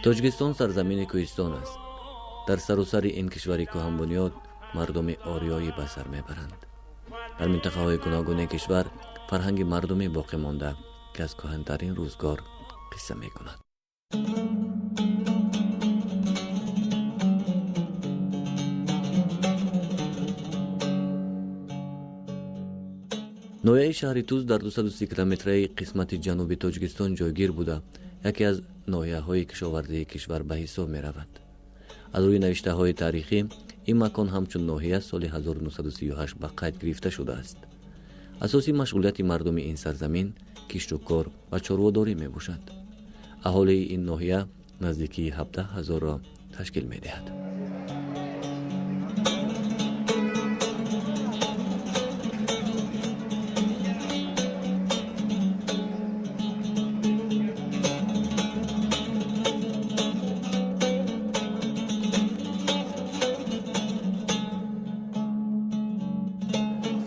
Тоҷикистон сарзамини кӯҳистон аст. Дар сару сари ин кишвари кӯҳанбунёд мардуми ориёӣ ба сар мебаранд. Дар минтақаҳои гуногуни кишвар фарҳанги мардумӣ боқӣ монда, ки аз кӯҳантарин рӯзгор қисса мекунад. Ноҳияи шаҳри Туз дар 230 километраи қисмати ҷануби Тоҷикистон ҷойгир буда, яке аз ноҳияҳои кишоварзии кишвар ба ҳисоб меравад. Аз рӯи навиштаҳои таърихӣ, ин макон ҳамчун ноҳия соли 1938 ба қайд гирифта шудааст. Асоси машғулияти мардуми ин сарзамин кишту кор ва чорводорӣ мебошад. Аҳолии ин ноҳия наздикии 17 ҳазорро ташкил медиҳад.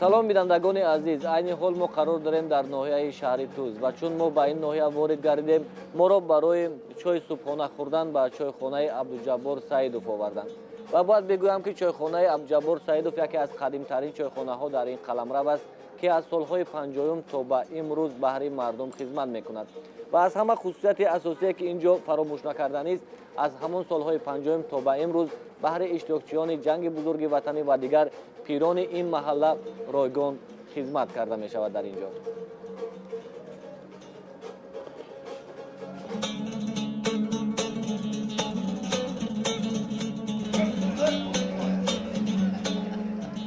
Салом, бинандагони азиз. Айни ҳол мо қарор дорем дар ноҳияи шаҳри Туз ва чун мо ба ин ноҳия ворид гардидем, моро барои чойи субҳона хӯрдан ба чойхонаи Абдуҷаббор Саидов оварданд. Ва бояд бигӯям, ки чойхонаи Абдуҷаббор Саидов яке аз қадимтарин чойхонаҳо дар ин қаламрав аст, ки аз солҳои 50-юм то ба имрӯз баҳри мардум хизмат мекунад. Ва аз ҳама хусусияти асосие, ки ин ҷо фаромӯш накарданист, аз ҳамон солҳои 50-юм то ба имрӯз баҳри иштирокчиёни ҷанги бузурги ватанӣ ва дигар пирони ин маҳалла ройгон хизмат карда мешавад дар ин ҷо.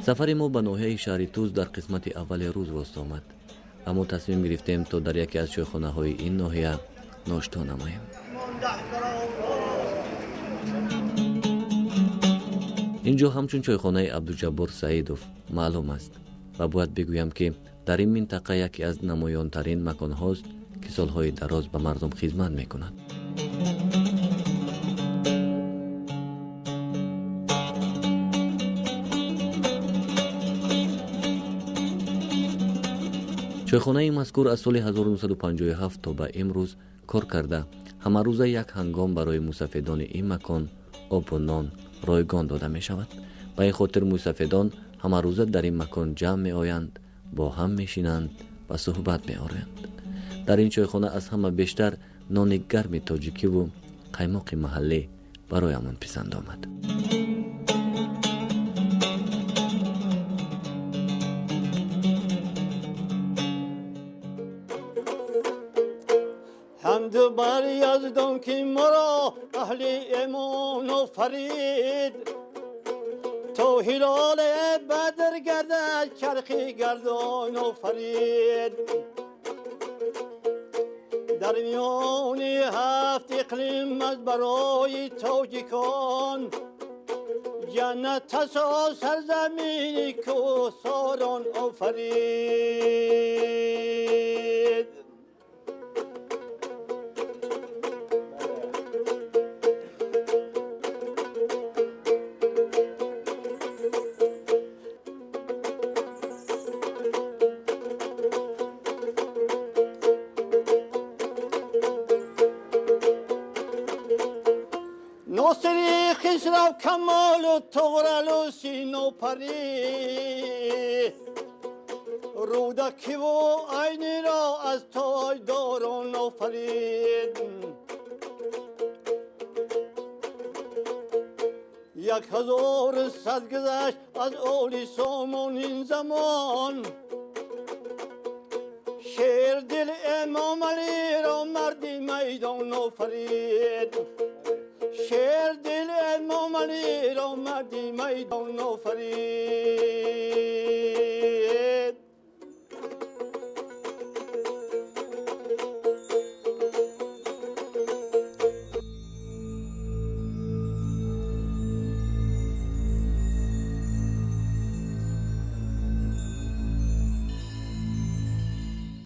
Сафари мо ба ноҳияи шаҳри Туз дар қисмати аввали рӯз рост омад ва мо тасмим гирифтем, то дар яке аз чойхонаҳои ин ноҳия ношто намоем. Ин ҷо ҳамчун чойхонаи Абдуҷаббор Саидов маълум аст ва бояд бигӯям, ки дар ин минтақа яке аз намоёнтарин маконҳост, ки солҳои дароз ба мардум хизмат мекунад. Чойхонаи мазкур аз соли 1957 то ба имрӯз кор карда, ҳамарӯза як ҳангом барои мусафедони ин макон обу нон ройгон дода мешавад. Ба ин хотир мусафедон ҳамарӯза дар ин макон ҷамъ меоянд, бо ҳам мешинанд ва суҳбат меоранд. Дар ин чойхона аз ҳама бештар нони гарми тоҷикиву қаймоқи маҳаллӣ бароямон писанд омад. Ҳамду бар Яздон, ки моро аҳли имон офарид, то ҳилоли Бадр гардад чархи гардон офарид. Дар миёни ҳафт иқлим аз барои тоҷикон ҷаннат асо сарзамини кӯҳсорон офарид. Носири Хисрав, Камолу Туғралу Синопарӣ, Рӯдакиву Айниро аз тоҷдорон офарид. 1100 гузашт аз оли Сомон ин замон, Шердил Эмомалиро марди майдон офарид. Шердил Эмомалӣ омади майдон офарид.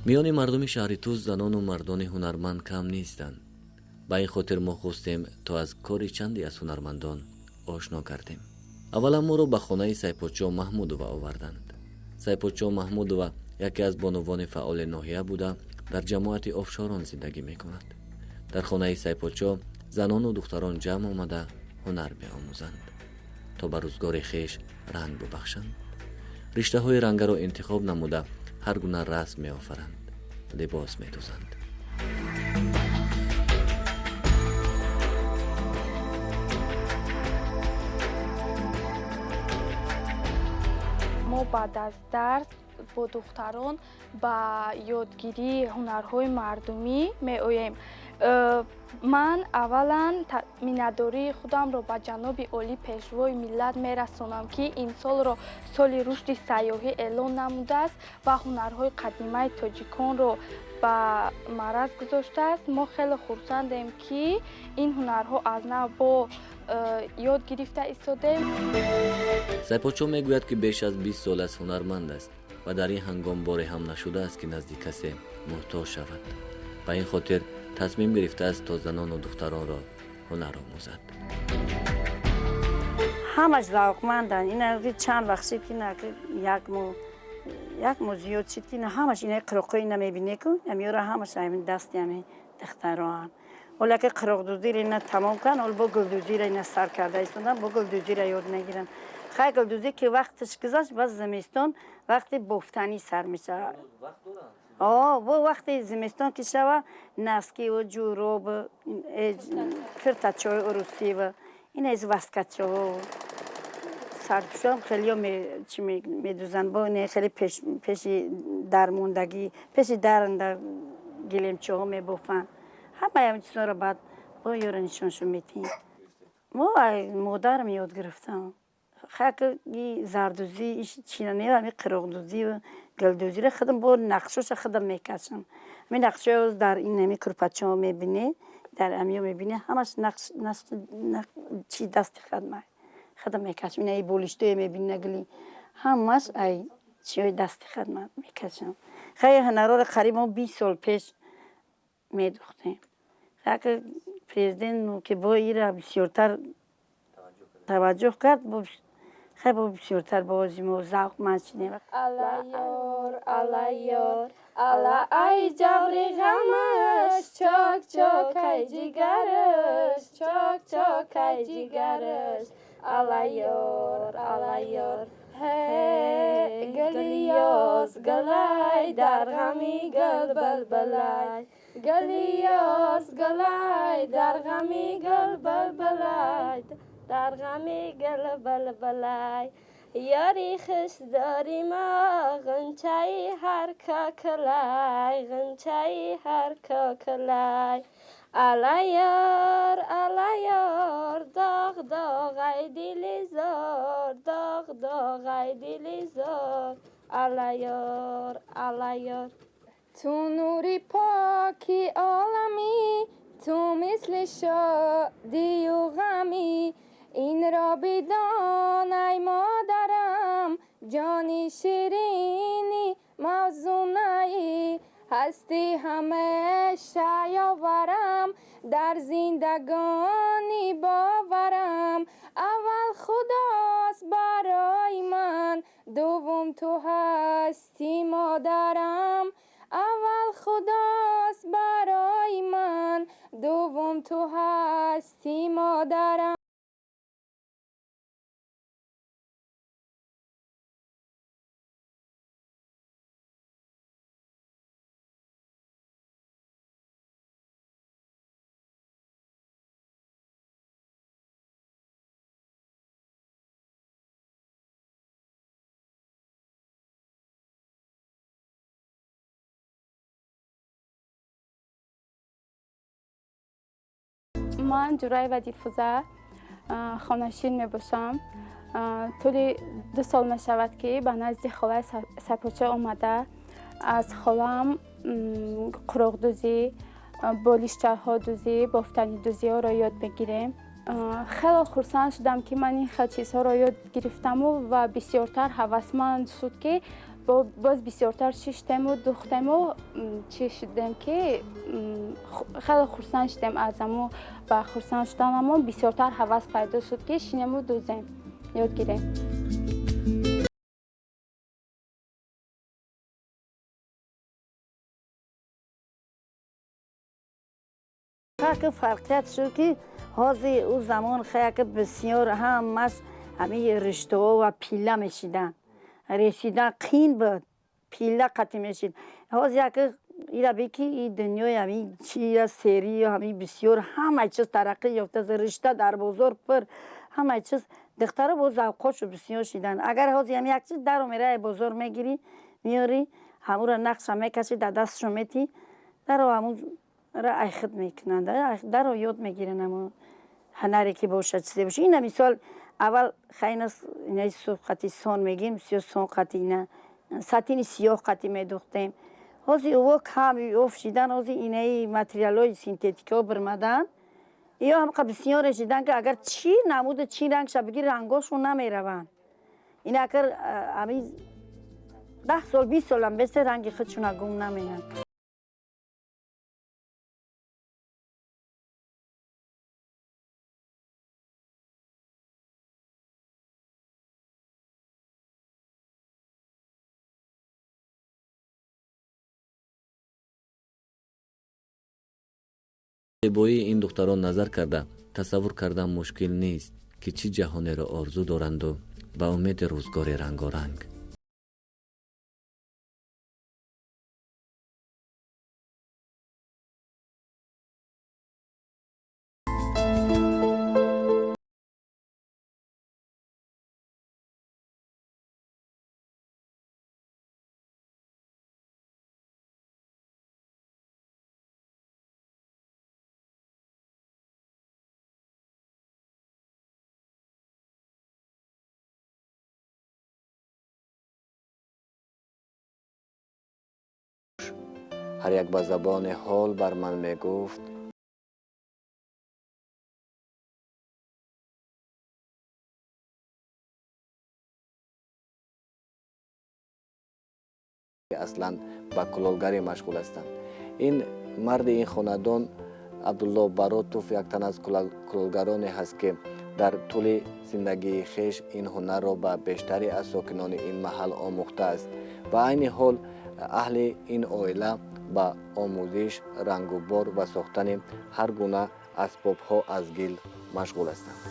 Миёни мардуми шаҳри Тӯс занону мардони ҳунарманд кам нестанд. Ба ин хотир мо хостем, то аз кори чанде аз ҳунармандон ошно кардем. Аввалан моро ба хонаи Сайподшо Маҳмудова оварданд. Сайподшо Маҳмудова яке аз бонувони фаъоли ноҳия буда, дар ҷамоати Офшорон зиндагӣ мекунад. Дар хонаи Сайподшо занону духтарон ҷамъ омада ҳунар меомӯзанд, то ба рӯзгори хеш ранг бубахшанд. Риштаҳои рангаро интихоб намуда, ҳар гуна расм меофаранд, либос медӯзанд. Мо баъд аз дарс бо духтарон ба ёдгирии ҳунарҳои мардумӣ меоем. Ман аввалан миннатдории худамро ба ҷаноби олӣ, пешвои миллат мерасонам, ки имсолро соли рушди сайёҳӣ эълон намудааст ва ҳунарҳои қадимаи тоҷиконро ба маъраз гузоштааст. Мо хеле хурсандем, ки ин ҳунарҳо аз нав бо ёд гирифта истодем. Сайподшо мегӯяд, ки беш аз 20 сол аст ҳунарманд аст ва дар ин ҳангом боре ҳам нашудааст, ки назди касе муҳтоҷ шавад. Ба ин хотир тасмим гирифтааст, то занону духтаронро ҳунар омӯзад. Ҳамаш завқманданд. Ина чанд вақт шид, ки як моҳ, як моҳ зиёд шид, ки ҳамаш ина қироқҳои ина мебине ку, амиёра ҳамаш ҳамин дасти ҳамин духтароанд. Ҳоло ки қироқдӯзиро ина тамом карданд, ҳоло бо гулдӯзиро ина сар карда истодан, бо гулдӯзиро ёд мегиранд. Хай, гулдӯзӣ ки вақташ гузашт, баъд зимистон вақти бофтанӣ сар мешавад. Бо вақти зимистон ки шава, носкиву ҷӯроб, киртачои урусиву ина из васкачоҳо, сарпӯшоам хелиё чи медӯзанд. Бо ина хеле пеши дармондагӣ, пеши даранда гилемчоҳо мебофанд. Ҳамаи ҳамин чизҳоро баъд бо ёро нишоншон метиҳем. Мо модарам ёд гирифтам. Хаки зардӯзӣ чина не, ҳами қироқдӯзӣ, гулдӯзиро худам бо нақшоша худам мекашам. Ҳамин нақшҳои дар ин ҳами курпачаҳо мебинӣ, дар амиё мебинӣ, ҳамаш нақш чи дасти худам мекашам. Ина болиштое мебинӣ, нагили, ҳамаш ай чиҳои дасти худам мекашам. Хеле ҳунарҳоро қариб мо 20 сол пеш медӯхтем. Хаки президент ки бо ира бисёртар таваҷҷӯҳ кард, хеле бо бисёртар бози мо завқманд шудем. Ала ёр, ала ёр, ала ай ҷабри ғамаш, чок чок ай ҷигараш, чок чок ай ҷигараш, ала ёр, ала ёр. Ҳе гули ёз гулай, дар ғами гул булбулай, гули ёз гулай, дар ғами гул булбулай, дар ғами гул булбулай. Ёри хуш дори мо ғунчаи ҳар кокулай, ғунчаи ҳар кокулай. Ала ёр, ала ёр, доғ доғ ай дили зор, доғ доғ ай дили зор, ала ёр, ала ёр. Ту нури поки оламӣ, ту мисли шодию ғамӣ, инро бидон ай модарам, ҷони ширини мавзунаӣ, ҳастӣ ҳамеша ёварам, дар зиндагонӣ боварам. Аввал худост барои ман, дуввум ту ҳастӣ модарам. Аввал худост барои ман, дуввум ту ҳастӣ модарам. Ман Ҷураева Дилфуза, хонашин мебошам. Тӯли 2 сол мешавад, ки ба назди холаи Сапоча омада, аз холаам қуроқдӯзӣ, болишчаҳодӯзӣ, бофтанидӯзиҳоро ёд мегирем. Хеле хурсанд шудам, ки ман ин хел чизҳоро ёд гирифтаму ва бисёртар ҳавасманд шуд, ки боз бисёртар шиштему духтему чӣ шудем, ки хеле хурсанд шудем. Аз аму ба хурсанд шуданамон бисёртар ҳавас пайдо шуд, ки шинему дӯзем, ёд гирем. Ки фарқият шуд, ки ҳозир ӯ замон хаяки бисёр ҳамаш ҳамин риштаҳо ва пилла мешиданд. Ресидан қин буд, пилла қатӣ мешид. Ҳозир яки ира би, ки и дунёи ҳамин чия сери ҳамин бисёр ҳамаи чиз тараққӣ ёфтааст. Ришта дар бозор пур, ҳамаи чиз. Духтаро боз завқҳошо бисёр шиданд. Агар ҳозир ҳам як чиз даро мераи, бозор мегирӣ, меёрӣ, ҳамура нақша мекашӣ, дар дастшо метӣ, даро ҳамура айхид мекунанд, даро ёд мегиранд, ҳамун ҳунаре ки бошад, чизе бошад. Ина мисол, аввал хайна инаи сурх қати сон мегирем, сиёҳ сон қати, ина сатини сиёҳ қати медухтем. Ҳозир ӯво кам ёф шидан. Ҳозир инаи материалҳои синтетикаҳо бирмадан, ё ҳамқа бисёре шидан, ки агар чӣ намуду чӣ рангша бигир, рангошон намераванд. Ина агар ҳамин 10 сол, 20 солам бесе, ранги худшона гум наменанд. Зебоии ин духтарон назар карда, тасаввур кардан мушкил нест, ки чӣ ҷаҳонеро орзу доранду ба умеди рӯзгори рангоранг. Ҳар як ба забони ҳол бар ман мегуфт. Аслан ба кулолгарӣ машғул ҳастанд. Ин марди ин хонадон, Абдулло Баротов, як тан аз кулолгароне ҳаст, ки дар тӯли зиндагии хеш ин ҳунарро ба бештаре аз сокинони ин маҳал омӯхтааст ва айни ҳол аҳли ин оила ба омӯзиш, рангубор ва сохтани ҳар гуна асбобҳо аз гил машғул ҳастанд.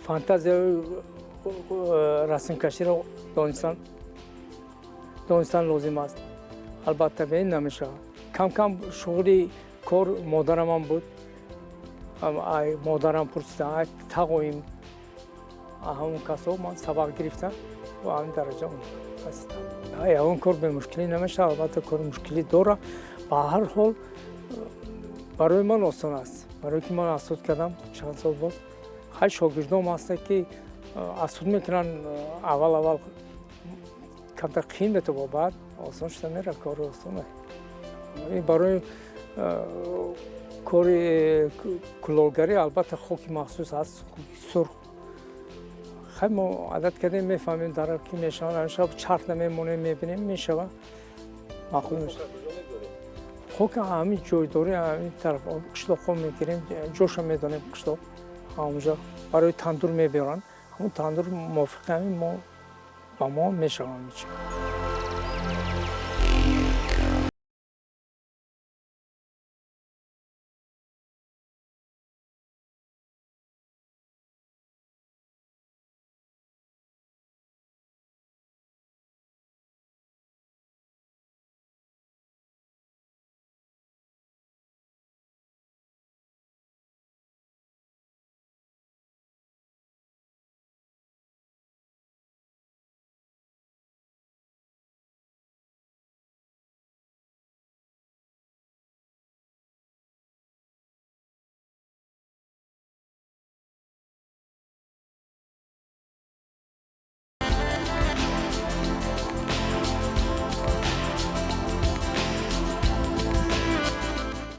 Фантазияи расмкаширо донистан лозим аст. Албатта, бе ин намешавад. Кам кам шуғли кор модарамам буд. Ай модарам пурсидам, ай тағоим. Ҳамон касо ман сабақ гирифтам ва ҳамин дараҷа расидам. Ягон кор бемушкилӣ намешавад, албатта кори мушкилӣ дорад. Ба ҳар ҳол барои ман осон аст, барое ки ман аз худ кардам чанд сол боз. Хай шогирдом ҳастанд, ки аз худ мекунанд, аввал аввал камтар қиин метобад, баъд осон шуда меравад, кори осоне. Ин барои кори кулолгарӣ албатта хоки махсус ҳаст, хоки сурх. Хай мо одат кардем, мефаҳмем дар ки мешавад, ҳамеша чарх намемонем, мебинем, мешавад, маъқул мешавад. Хока ҳамин ҷойдорӣ, ҳамин тараф қишлоқҳо мегирем, ҷоша медонем, қишлоқ ҳамонҷо барои тандур мебиёранд, ҳамон тандур мувофиқи ҳамин мо ба мо мешавад.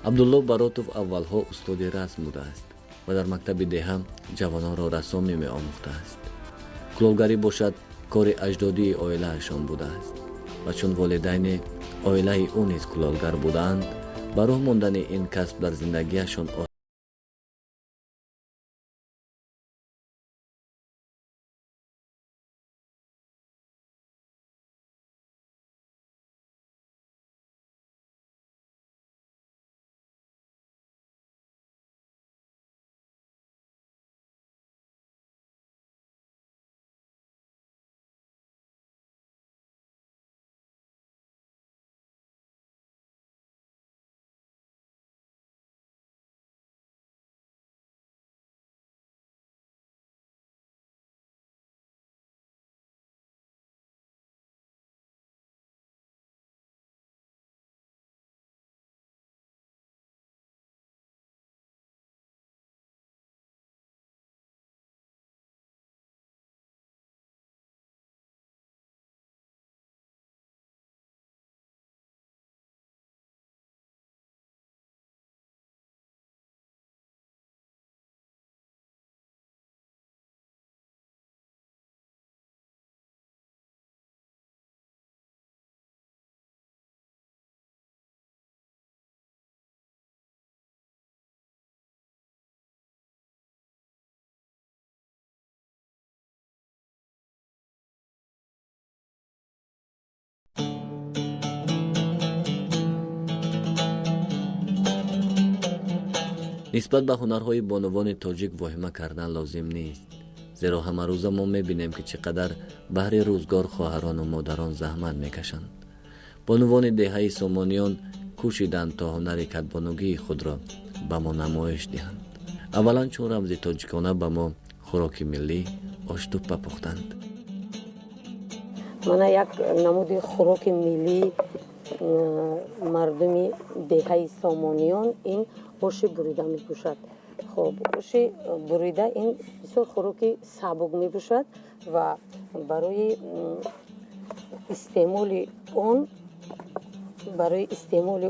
Абдулло Баротов аввалҳо устоди расм будааст ва дар мактаби деҳа ҷавононро рассомӣ меомӯхтааст. Кулолгарӣ бошад кори аҷдодии оилаашон будааст ва чун волидайни оилаи ӯ низ кулолгар будаанд, ба роҳ мондани ин касб дар зиндагиашон нисбат ба ҳунарҳои бонувони тоҷик воҳима кардан лозим нест, зеро ҳамарӯза мо мебинем, ки чӣ қадар баҳри рӯзгор хоҳарону модарон заҳмат мекашанд. Бонувони деҳаи Сомониён кӯшиданд, то ҳунари кадбонугии худро ба мо намоиш диҳанд. Аввалан чун рамзи тоҷикона ба мо хӯроки миллӣ оштуппа пухтанд. Мана як намуди хӯроки миллии мардуми деҳаи Сомониён ин оши бурида мепӯшад. Хоб, оши бурида ин бисёр хӯроки сабук мепӯшад ва барои истеъмоли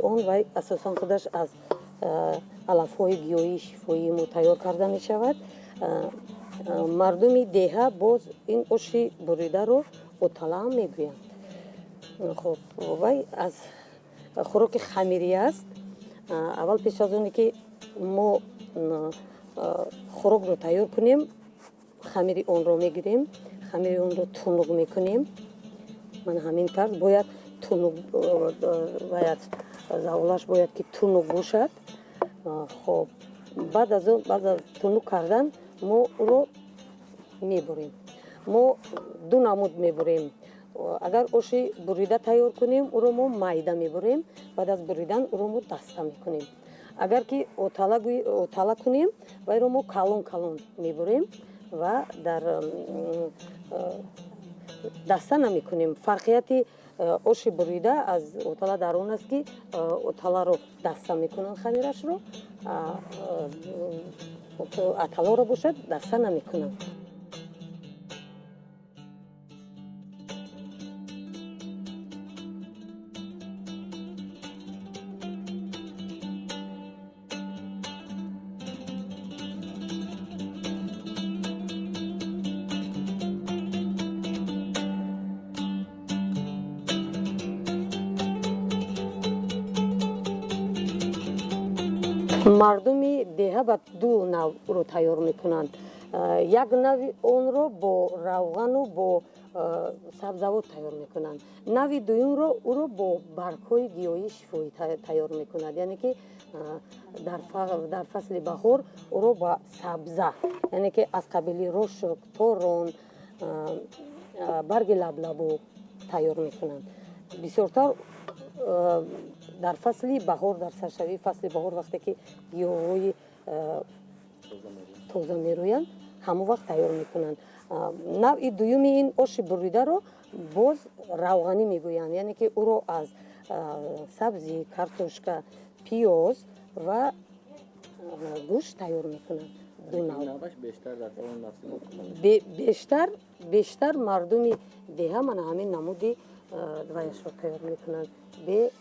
он вай асосан худаш аз алафҳои гиёҳии шифоии мо тайёр карда мешавад. Мардуми деҳа боз ин оши буридаро оталаам мегӯянд. Хоб, вай аз хӯроки хамирӣ аст. Аввал пеш аз оне ки мо хӯрокро тайёр кунем, хамири онро мегирем, хамири онро тунук мекунем. Ман ҳамин тарз бояд тунук, бояд заволаш бояд ки тунук бошад. Хоб, баъд аз он, баъд аз тунук кардан мо ӯро мебурем. Мо ду намуд мебурем. Агар оши бурида тайёр кунем, ӯро мо майда мебурем, баъд аз буридан ӯро мо даста мекунем. Агар ки отала кунем, вайро мо калон калон мебурем. Ва дар даста намекунем. Фарқияти оши бурида аз отала дар он аст, ки оталаро даста мекунанд хамирашро, аталоро бошад, даста намекунанд. Мардуми деҳа ба ду навъро тайёр мекунанд. Як нави онро бо равғану бо сабзавот тайёр мекунанд, нави дуюмро ӯро бо баргҳои гиёҳии шифоӣ тайёр мекунад, яъне ки дар фасли баҳор ӯро ба сабза, яъне ки аз қабили рошук, торон, барги лаблабу тайёр мекунанд. Бисёртар дар фасли баҳор, дар саршавии фасли баҳор, вақте ки гиёҳҳои тоза мерӯянд, ҳамон вақт тайёр мекунанд. Навъи дуюми ин оши буридаро боз равғанӣ мегӯянд, яъне ки ӯро аз сабзӣ, картошка, пиёз ва гӯшт тайёр мекунанд. Бештар мардуми деҳа мана ҳамин намуди ваяшро тайёр мекунанд, бе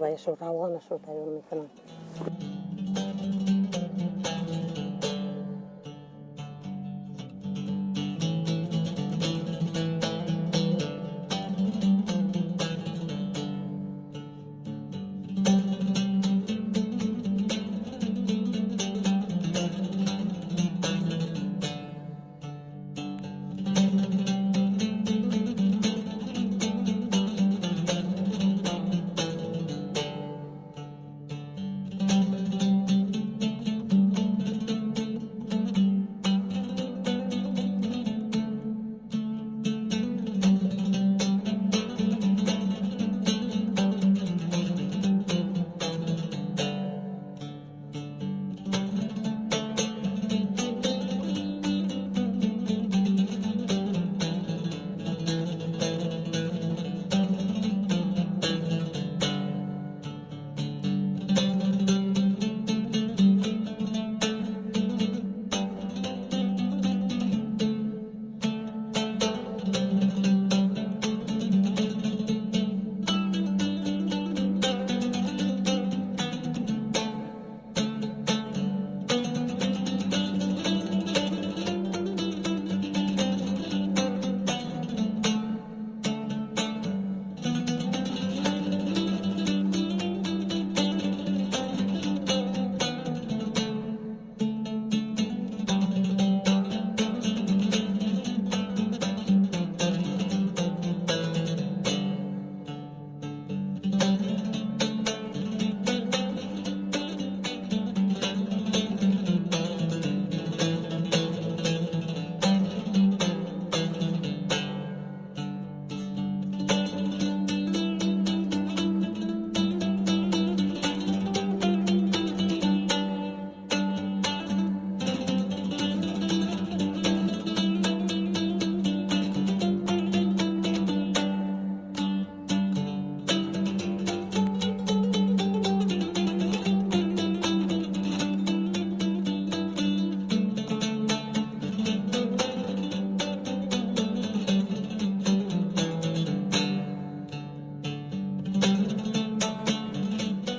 ваяшро, равғанашро тайёр мекунанд.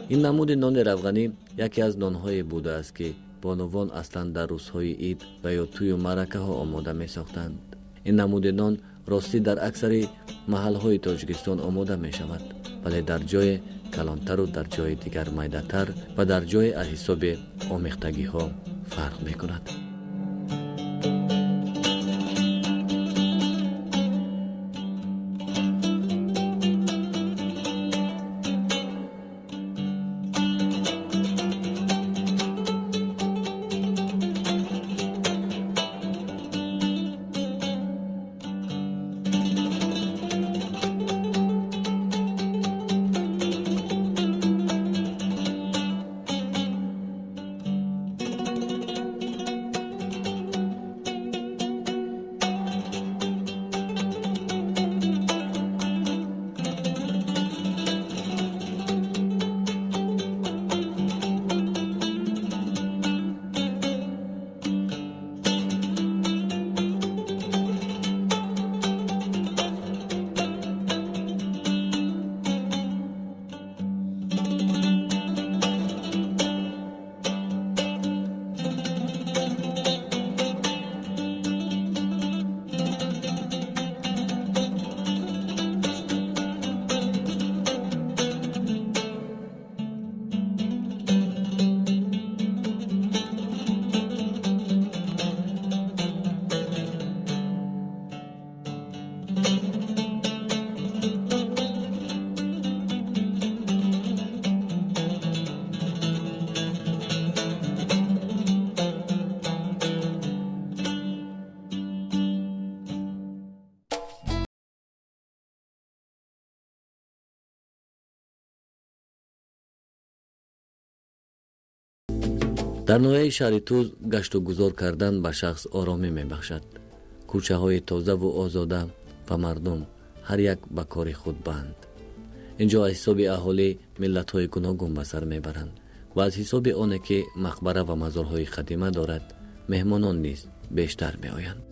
Ин намуди нони равғанӣ яке аз нонҳое будааст, ки бонувон аслан дар рӯзҳои ид ва ё тӯю маъракаҳо омода месохтанд. Ин намуди нон ростӣ дар аксари маҳалҳои Тоҷикистон омода мешавад, вале дар ҷое калонтару дар ҷои дигар майдатар ва дар ҷое аз ҳисоби омехтагиҳо фарқ мекунад. Дар ноҳияи шаҳри Туз гашту гузор кардан ба шахс оромӣ мебахшад. Кӯчаҳои тозаву озода ва мардум ҳар як ба кори худ банд. Ин ҷо аз ҳисоби аҳолӣ миллатҳои гуногун ба сар мебаранд ва аз ҳисоби оне ки мақбара ва мазорҳои қадима дорад, меҳмонон низ бештар меоянд.